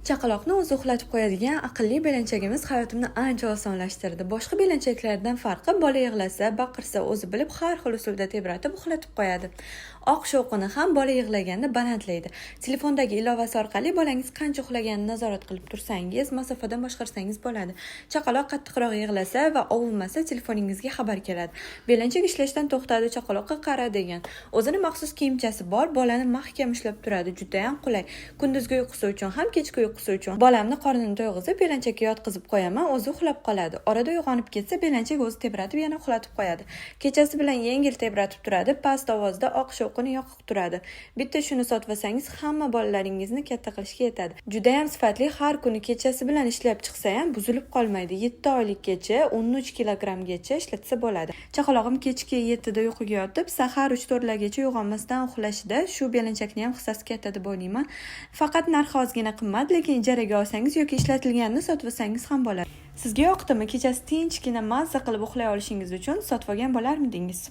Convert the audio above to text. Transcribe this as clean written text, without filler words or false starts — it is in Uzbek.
Chaqaloqni o'zi uxlatib qo'yadigan aqlli belanchagimiz hayotimni ancha osonlashtirdi. Boshqa belanchaklardan farqi, bola yig'lasa, baqirsa, o'zi bilib har xil usulda tebratib uxlatib qo'yadi. Oq shovqini ham bola yig'laganda balandlaydi. Telefondagi ilovasi orqali bolangiz qancha uxlaganini nazorat qilib tursangiz, masofadan boshqarsangiz bo'ladi. Chaqaloq qattiqroq yig'lasa va ovunmasa, telefoningizga xabar keladi. Belanchak ishlashdan to'xtadi, chaqaloqqa qara degan. O'zini maxsus kiyimchasi bor, bolani mahkam ushlab turadi, judayam qulay. Kunduzgi uyqusi uchun ham, kechki uyqusi uchun. Bolamni qornini to'yg'izib, belanchakka yotqizib qo'yaman, o'zi uxlab qoladi. Orada uyg'onib ketsa, belanchak o'zi tebratib yana uxlatib qo'yadi. Kechasi bilan yengil tebratib turadi, past ovozda oq shovqini yoqib turadi. Bitta shuni sotvasangiz, hamma bolalaringizni katta qilishga yetadi. Judayam sifatli, har kuni kechasi bilan ishlab chiqsa ham buzilib qolmaydi. 7 oylikgacha, 13 kilogrammgacha ishlatsa bo'ladi. Chaqalog'im kechki 7 da uyquga yotib, sahar 3-4 largacha uyg'onmasdan uxlashida shu belanchakni ham hissasi katta deb o'ylayman. Faqat narxi ozgina qimmat, lekin ijaraga olsangiz yoki ishlatilganini sotvasangiz ham bo'ladi. Sizga yoqdimi? Kechasi tinchgina mazza qilib uxlay olishingiz uchun sotib olgan bo'larmidingiz?